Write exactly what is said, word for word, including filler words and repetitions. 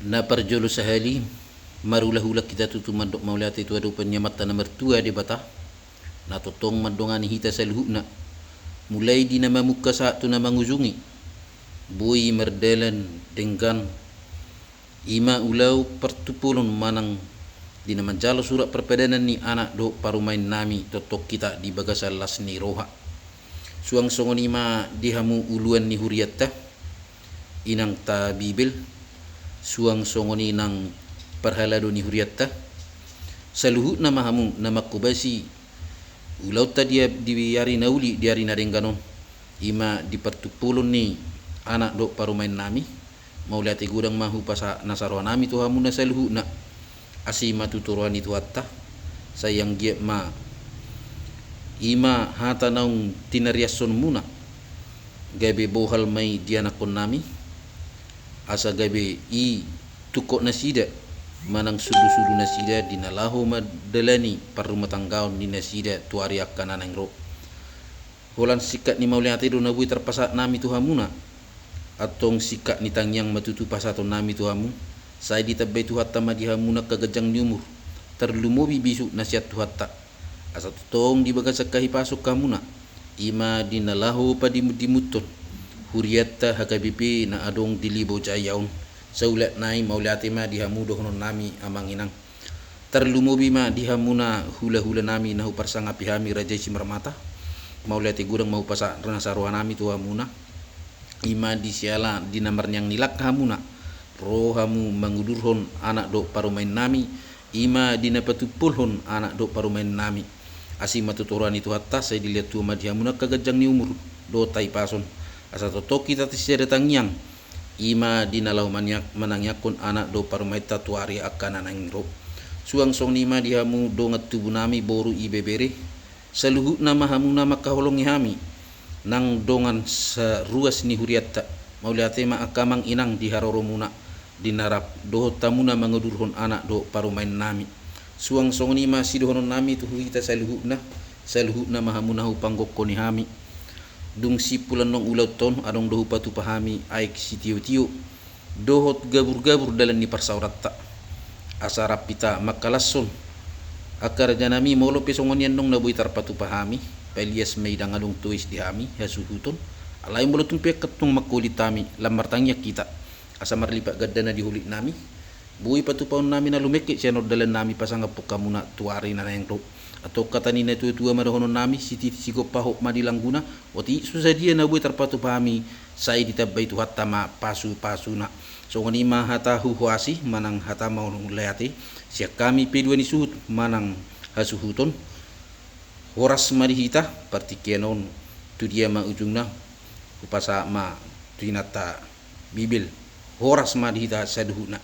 Na parjolo sahali, marhulahula hita tutu mandok mauliate tu adopan ni Amanta na martua Debata, na tongtong mandongani hita saluhutna, mulai di na mamungka sahat tu na mangujungi, boi mardalan denggan, i ma ulaon partumpolon manang di na manjalo surat parpadanan ni anak dohot parumaennami tongtong hita di bagasan las ni roha. Suang songon i ma di hamu uluan ni hurianta, inang ta Bibel, suang songon i nang parhalado ni hurianta, saluhutna ma hamu na manghobasi ulaonta di, di ari na uli, di ari na denggan on, i ma di partumpolon ni anak dohot parumaennami. Mauliate godang ma hupasahat nasa rohanami tu hamuna saluhutna. Asi ma tutu roha ni Tuhanta, sai anggiat ma i ma hata naung tinariashonmuna, gabe bohal ma i di anakkonnami, asa gabe i tungkot nasida manang sudusudu nasida di na laho mandalani parrumatanggaon ni nasida tu ari angka na naeng ro. Holan singkat ni mauliate do na boi tarpasahat nami tu hamuna. Antong singkat ni tangiang ma tutu pasahatonnami tu hamu, sai ditambai Tuhanta ma di hamuna angka ganjang ni umur, tarlumobi bisuk na sian Tuhanta, asa tongtong di bagasan hahipason hamuna, i ma di na laho padimundimunhon hurianta H K B P na adong di Libo Jaya on. Saulak nai, mauliate ma di hamu dohononnami amang inang. Tarlumobi ma di hamuna hulahulanami na huparsangapi hami, Raja i Simarmata. Mauliate godang ma hupasahat nasa rohanami tu hamuna, i ma di siala di na marniang ni langka hamuna ro hamu mangudurhon anak dohot parumaennami, i ma di na patumpolhon anak dohot parumaennami. Asi ma tutu roha ni Tuhanta, sai dilehon Tuhan ma di hamuna angka ganjang ni umur dohot hahipason, asa tongtong hita sisada tangiang, i ma di na laho maniak-, manangiangkon anak dohot parumaenta tu ari angka na naeng ro. Suang songon i ma di hamu dongan tubunami, boru, ibebere, saluhutna ma hamu na mangkaholongi hami nang dongan saruas ni hurianta. Mauliate ma angka amang inang di haroromuna, di na rap dohot hamuna mangudurhon anak dohot parumaennami. Suang songon i ma sidohononnami tu hita saluhutna, saluhutna ma hamu na hupanggongkoni hami. Dung simpul annon ulaonta on, adong do hupatupa hami aek sitiotio dohot gaburgabur dalan ni parsaoranta, asa rap hita mangkalashon angka rajanami. Molo pe songon i annon na boi tarpatupa hami, palias ma i, ndang adong tois di hami hasuhuton. Alai molo tung pe angka tong mangholit hami, lam martangiang hita, asa marlipat ganda na di holitnami, boi patupaonnami na lumengket sian on dalannami pasangaphon hamuna tu ari na naeng ro. Antong hata ni natuatua ma dohononnami: Sititi sigompa, hot ma di langguna. Otik so sadia na boi tarpatupa hami, sai ditambai Tuhanta ma pasupasuna. Songon i ma hata huhuasi manang hata mauliate sian hami P dua ni suhut manang hasuhuton. Horas ma di hita, partingkian on tu dia ma ujungna? Hupasahat ma tu inanta Bibel, horas ma di hita saluhutna.